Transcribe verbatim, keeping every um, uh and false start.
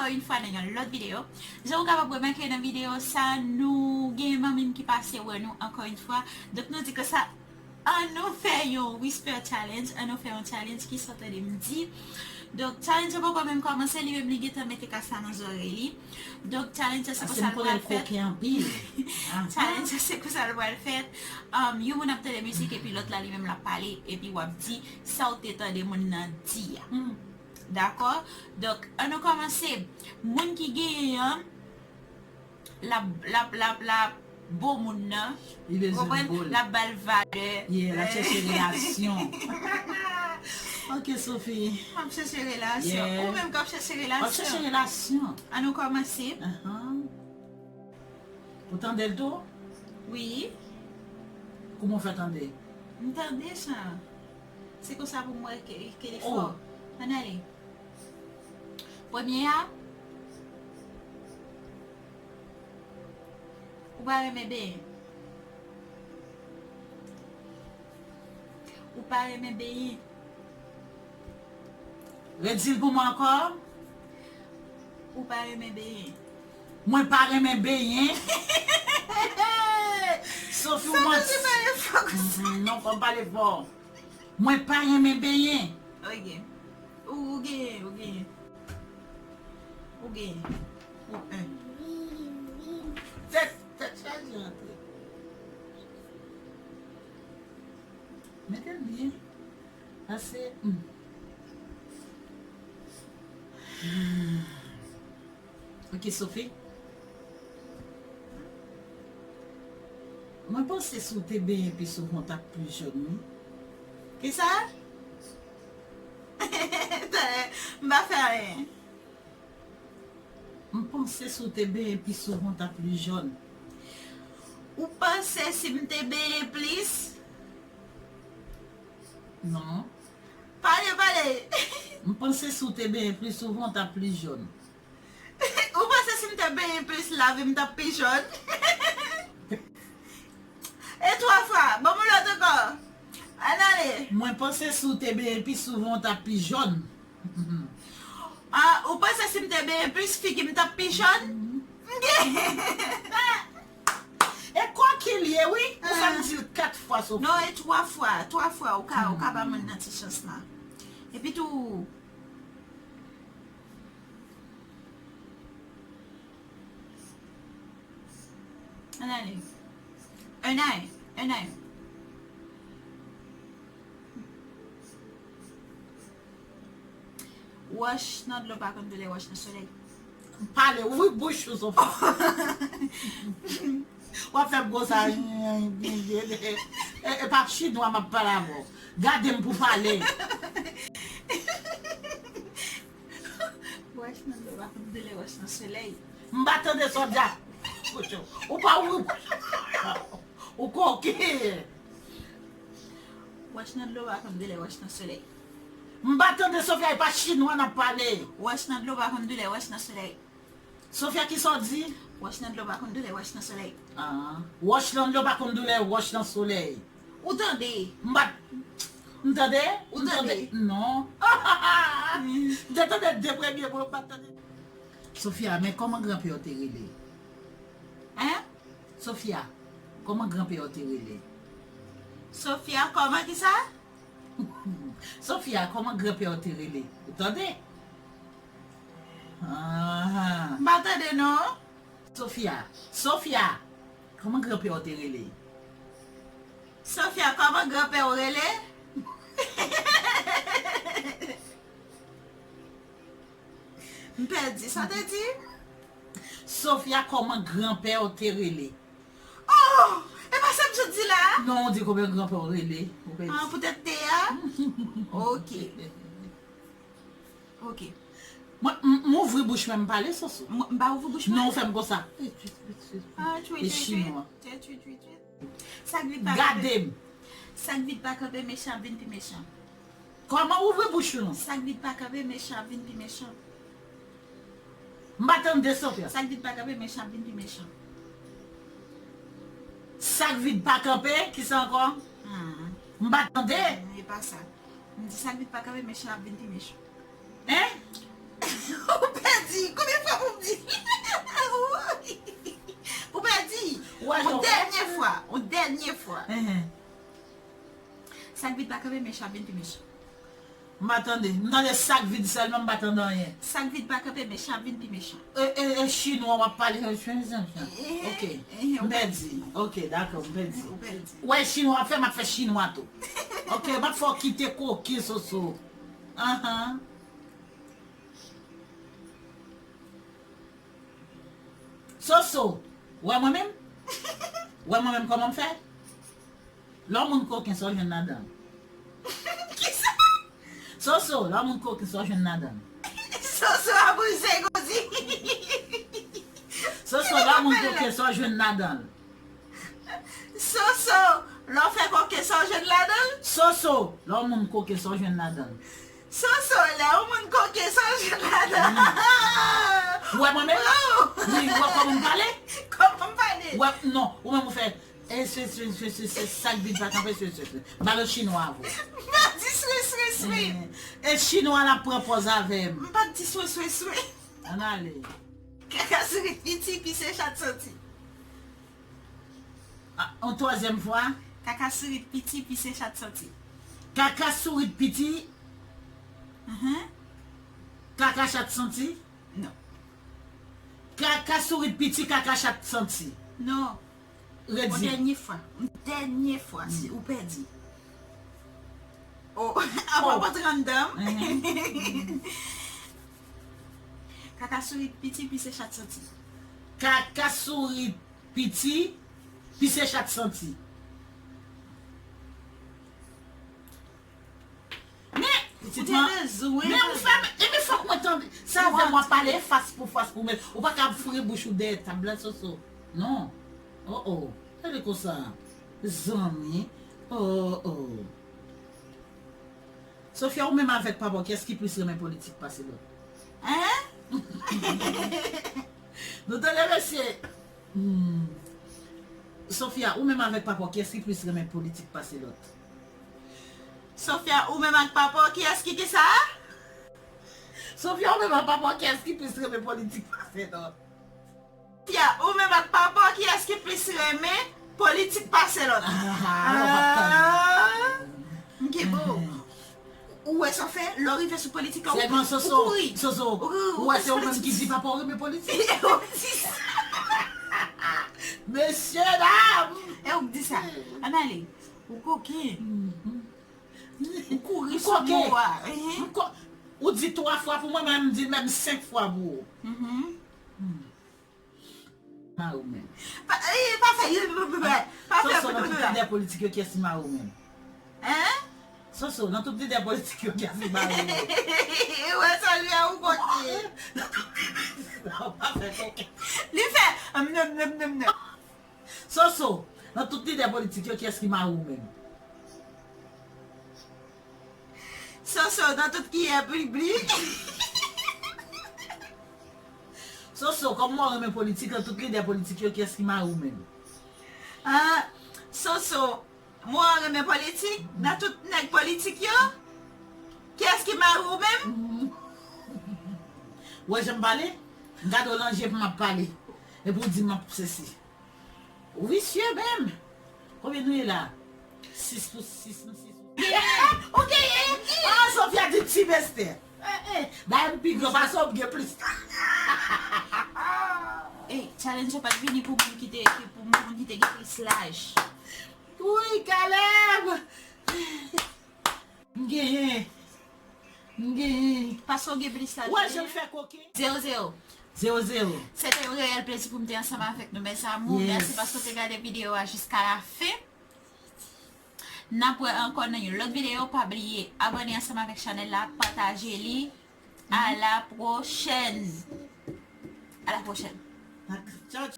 ankò yon fwa nan yon lòt videyo. Jan ou kapab remake nan videyo sa, nou gen manmi m ki pase wè nou ankò yon fwa. Donk nou di konsa, ann nou fè yon whisper challenge, ann nou fè yon challenge, kisa w tande m di. Donk challenge la poko menm kòmanse, li menm li gentan mete kas la nan zòrèy li. Donk challenge la se konsa l pral fèt. Challenge la se konsa l pral fèt. Um, yon moun ap tande mizik epi lòt la li menm l ap pale epi w ap di sa w te tande moun nan di a. Dakò? Donk, ann nou kòmanse. Moun ki genyen an, l ap, l ap, l ap, l ap bo moun nan. Li bezwen bo l. L ap ba l valè. Yeah, l ap chèche relasyon. Ok, Sophie. M ap chèche relasyon. Yeah. Ou menm k ap chèche relasyon. W ap chèche relasyon. Ann nou kòmanse. Ou tande l tou? Wi. Kouman w fè tande? M tande chan. Se konsa pou m wè ke, ke li fò. Ann ale. Premye a, ou pa renmen benyen. Ou pa renmen benyen. Redi l pou mwen ankò. Ou pa renmen benyen. Mwen pa renmen benyen. Sophie, ou manti. Sa nou di pale fò konsa? Non, fò m pale fò. Mwen pa renmen benyen. Ok. Ou, ou genyen, ou genyen. Ou genyen. Ou en. Tèt, tèt chaje antre. Mete l byen. Pase. Hmm. Hmm. Ok, Sophie. Mwen panse si w te benyen pi souvan w t ap pli jòn, wi. Kisa? M pa fè anyen. M panse si w te benyen pi souvan w t ap pli jòn. Ou panse si m te benyen plis? Non. Pale, pale. M panse si w te benyen pli souvan w t ap pli jòn. Ou panse si m te benyen plis lavi m t ap pi jòn? E twa fwa, ban m yon lòt ankò. Ann ale. Mwen panse si w te benyen pi souvan w t ap pi jòn. Ah, ou panse si m te benyen plis figi m t ap pi jòn? M gen. E kòkil ye, wi. Ou fè m di l kat fwa, Sophie. Non, e twa fwa. Twa fwa, ou ka, ou ka ba moun nan ti chans la. Epi tou, ann ale. Ann ale. Ann ale. Wòch nan dlo pa konn doulè wòch nan solèy. Pale, ouvri bouch ou, Sophie. W ap fè m konsa. E, e pa chinwa m ap pale avè w. Gade m pou pale. Wòch nan dlo pa konn doulè wòch nan solèy. M pa tande sa w ap di a. Ou pa ouvri bouch. Ou koken. Wòch nan dlo pa konn doulè wòch nan solèy. M pa tande Sophia, e pa chinwa n ap pale. Wòch nan dlo pa konn doulè wòch nan solèy. Sophia, kisa w di? Wòch nan dlo pa konn doulè wòch nan solèy. Ah. Wòch nan dlo pa konn doulè wòch nan solèy. Ou tande? M pa, m tande? Ou tande? Non. M te tande de premye mo, m pa tande. Sophia, men kòman granpè w te rele? Hein? Sophia, kòman granpè w te rele? Sophia, kòman kisa? Sophia, kòman granpè w te rele? Ou tande? Ah. M pa tande non. Sophia, Sophia, kòman granpè w te rele? Sophia, kòman granpè w rele? M pèdi, sa w te di? Sophia, kòman granpè w te rele? Oh! E pa sa m sot di la a? Non, ou di kòman granpè w rele. Ou pèdi. Ah, poutèt te a? Ok. Ok. Mwen, m, m ouvri bouch mwen, m pale, Soso. M, m pa ouvri bouch mwen? Non, ou fè m konsa. Ah, tchwi, tchwi, tchwi. E chinwa. Tchwi, tchwi, tchwi, tchwi. Sa k vit pa kanpe. Gade m. Sa k vit pa kanpe, mechan ap vin pi mechan. Kòman ouvri bouch ou non? Sa k vit pa kanpe, mechan ap vin pi mechan. M pa tande, Sophia. Sa k vit pa kanpe, mechan ap vin pi mechan. Sa k vit pa kanpe, kisa ankò? Hmm. M pa tande. Hmm, e pa sa. M di sa k vit pa kanpe, mechan ap vin pi mechan. Hein? Ou pèdi. Konbyen fwa pou m di? Ou pèdi. Yon dènye fwa. Yon dènye fwa. Sa k vid pa kanpe, men chap vin pi mechan. M pa tande. M tande sa k vid sèlman, m pa tande anyen. Sa k vid pa kanpe, men chap vin pi mechan. E, e, e chinwa w ap pale. Ok. M pèdi. Ok, dakò, m pèdi. Ou pèdi. Wè chinwa ap fè, m ap fè chinwa tou. Ok, m ap fè w kite koke, Soso. Anhan. Soso, wè mwen menm? Wè mwen menm kòman m fè? Lè yon moun koken, sa w jwenn ladan l? Kisa? Soso, lè yon moun koken, sa w jwenn ladan l? Soso a bouje kozi. Soso, lè yon moun koken, sa w jwenn ladan l? Soso, lè w fè koken, sa w jwenn ladan l? Soso, lè yon moun koken, sa w jwenn ladan l? Soso, lè yon moun koken, sa w jwenn ladan l? Ou wè mwen menm? Wi, ou wè kòman m pale? Kòman m pale? Ou wè, non, ou menm ou fè, e, se, se, se, se, se, sa k vid pa kanpe, se, se, se. Ba l yon chinwa avè w. M pa di swi, swi, swi. E chinwa l ap pran pòz avè m. M pa di swi, swi, swi. Ann ale. Kaka sourit piti, pise chat santi. Ah, yon twazyèm fwa. Kaka sourit piti, pise chat santi. Kaka sourit piti. Mhm. Kaka chat santi. Non. Kaka sourit piti, kaka chat santi. Non. Redi. Yon dènye fwa. Yon dènye fwa, si ou pèdi. Oh, apa pa tranndan. Mhm. Kaka sourit piti, pise chat santi. Kaka sourit piti, pise chat santi. Men, pitit mwen, men ou fè m, ebyen fòk mwen tande. Se avè m w ap pale fas pou fas pou mwen. Ou pa ka ap foure bouch ou dèyè tab la, Soso. Non. Oh, oh. Gade konsa. Zanmi. Oh, oh. Sofia, ou menm avèk papa w, kiyès ki plis renmen politik pase lòt? Hein? Nou tande, mesye? Hmm. Sofia, ou menm avèk papa w, kiyès ki plis renmen politik pase lòt? Sofia, ou menm ak papa w, kiyès ki, ki sa? Sofia, ou menm ak papa w, kiyès ki plis renmen politik pase lòt? Sofia, ou menm ak papa w, kiyès ki plis renmen politik pase lòt? Ah, ou pa t tande. Ah, m gen bo. Ou wè sa w fè, lè w rive sou politik la, ou, sèlman Soso, ou kouri. Soso, ou, ou, ou wè se ou menm ki di papa w renmen politik. Ou di sa. Mesye dam! E ou k di sa. Ann ale. Ou koken. Mhm. Ou kouri sou mo a. Ehe. M ko-, ou di twa fwa pou mwen, mwen m di menm senk fwa pou ou. Mhm. Hmm. Mari w menm. Pa, eh, pa fè, pa fè, pa fè. Soso, nan tout lidè politik yo, kiyès ki mari w menm? Hein? Soso, nan tout lidè politik yo, kiyès ki mari w menm? Wè sa li a ou kote. Non, pa fè koken. Li fè, m, m, m, m, m. Soso, nan tout lidè politik yo, kiyès ki mari w menm? Soso, nan tout kiyè piblik. Soso, kòm mwen renmen politik, nan tout lidè politik yo, kiyès ki mari w menm? Ah, Soso, mwen renmen politik, nan tout nèg politik yo, kiyès ki mari w menm? Ou wè jan m pale? M gade w nan je pou m ap pale. Epi w di m ap sesi. Visye menm! Konbyen nou ye la? Sis pou sis, nou sis pou. Ou genyen! Ah, Sofia di ti bèstè. Eh, eh. Dayè m pi gran pase w, m gen plis. Ey, challenge pa t vini pou moun ki te, ki pou moun ki te gen plis laj. Wi, Caleb! M genyen. M genyen. Paske w gen plis laj. Wè jan l fè koken. Zewo zewo. Zewo zewo. Se te yon reyèl plezi pou m te ansanm avèk nou, mes amours. Yes. Mèsi paske w te gade videyo a jiska la fen. N ap wè ankò nan yon lòt videyo. Pa bliye abòne ansanm avèk chanèl la, pataje li. Mhm. A la pwochèn. A la pwochèn. Tchao,